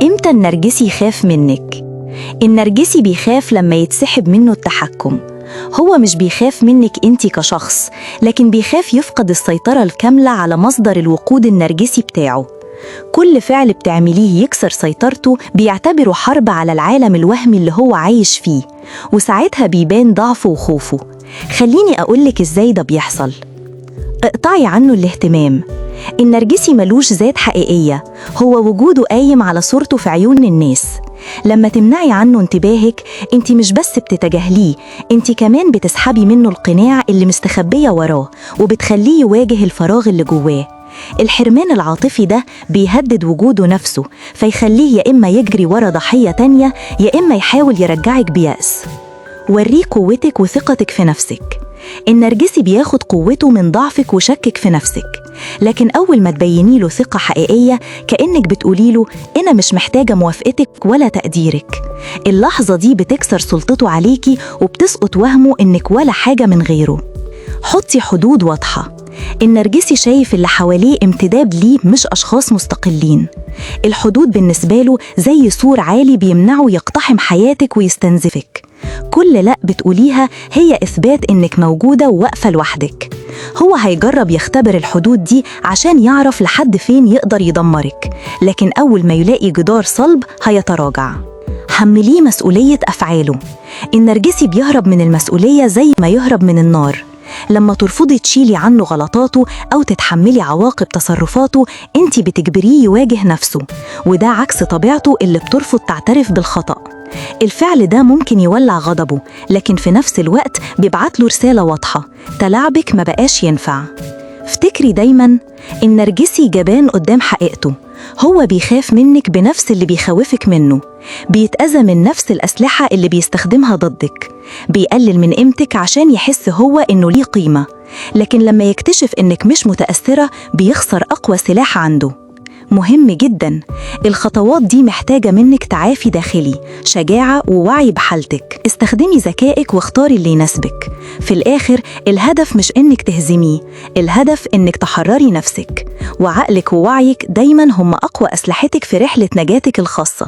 إمتى النرجسي يخاف منك؟ النرجسي بيخاف لما يتسحب منه التحكم. هو مش بيخاف منك انت كشخص، لكن بيخاف يفقد السيطرة الكاملة على مصدر الوقود النرجسي بتاعه. كل فعل بتعمليه يكسر سيطرته بيعتبره حرب على العالم الوهمي اللي هو عايش فيه، وساعتها بيبان ضعفه وخوفه. خليني أقولك إزاي ده بيحصل. اقطعي عنه الاهتمام. النرجسي ملوش ذات حقيقية، هو وجوده قايم على صورته في عيون الناس. لما تمنعي عنه انتباهك، انت مش بس بتتجاهليه، انت كمان بتسحبي منه القناع اللي مستخبية وراه وبتخليه يواجه الفراغ اللي جواه. الحرمان العاطفي ده بيهدد وجوده نفسه، فيخليه يا إما يجري ورا ضحية تانية، يا إما يحاول يرجعك بيأس. وريه قوتك وثقتك في نفسك. النرجسي بياخد قوته من ضعفك وشكك في نفسك، لكن أول ما تبيني له ثقة حقيقية، كأنك بتقولي له أنا مش محتاجة موافقتك ولا تقديرك. اللحظة دي بتكسر سلطته عليكي وبتسقط وهمه إنك ولا حاجة من غيره. حطي حدود واضحة. النرجسي شايف اللي حواليه امتداد ليه، مش أشخاص مستقلين. الحدود بالنسبة له زي سور عالي بيمنعه يقتحم حياتك ويستنزفك. كل لأ بتقوليها هي إثبات إنك موجودة وواقفة لوحدك. هو هيجرب يختبر الحدود دي عشان يعرف لحد فين يقدر يدمرك، لكن أول ما يلاقي جدار صلب هيتراجع. حمليه مسؤولية أفعاله. النرجسي بيهرب من المسؤولية زي ما يهرب من النار. لما ترفضي تشيلي عنه غلطاته أو تتحملي عواقب تصرفاته، انت بتجبريه يواجه نفسه، وده عكس طبيعته اللي بترفض تعترف بالخطأ. الفعل ده ممكن يولع غضبه، لكن في نفس الوقت بيبعت له رسالة واضحة: تلاعبك ما بقاش ينفع. افتكري دايما، النرجسي جبان قدام حقيقته. هو بيخاف منك بنفس اللي بيخوفك منه، بيتأذى من نفس الأسلحة اللي بيستخدمها ضدك، بيقلل من قيمتك عشان يحس هو إنه ليه قيمة، لكن لما يكتشف إنك مش متأثرة بيخسر أقوى سلاح عنده. مهم جدا، الخطوات دي محتاجة منك تعافي داخلي، شجاعة ووعي بحالتك. استخدمي ذكائك واختاري اللي يناسبك. في الآخر الهدف مش إنك تهزميه، الهدف إنك تحرري نفسك، وعقلك ووعيك دايما هم أقوى أسلحتك في رحلة نجاتك الخاصة.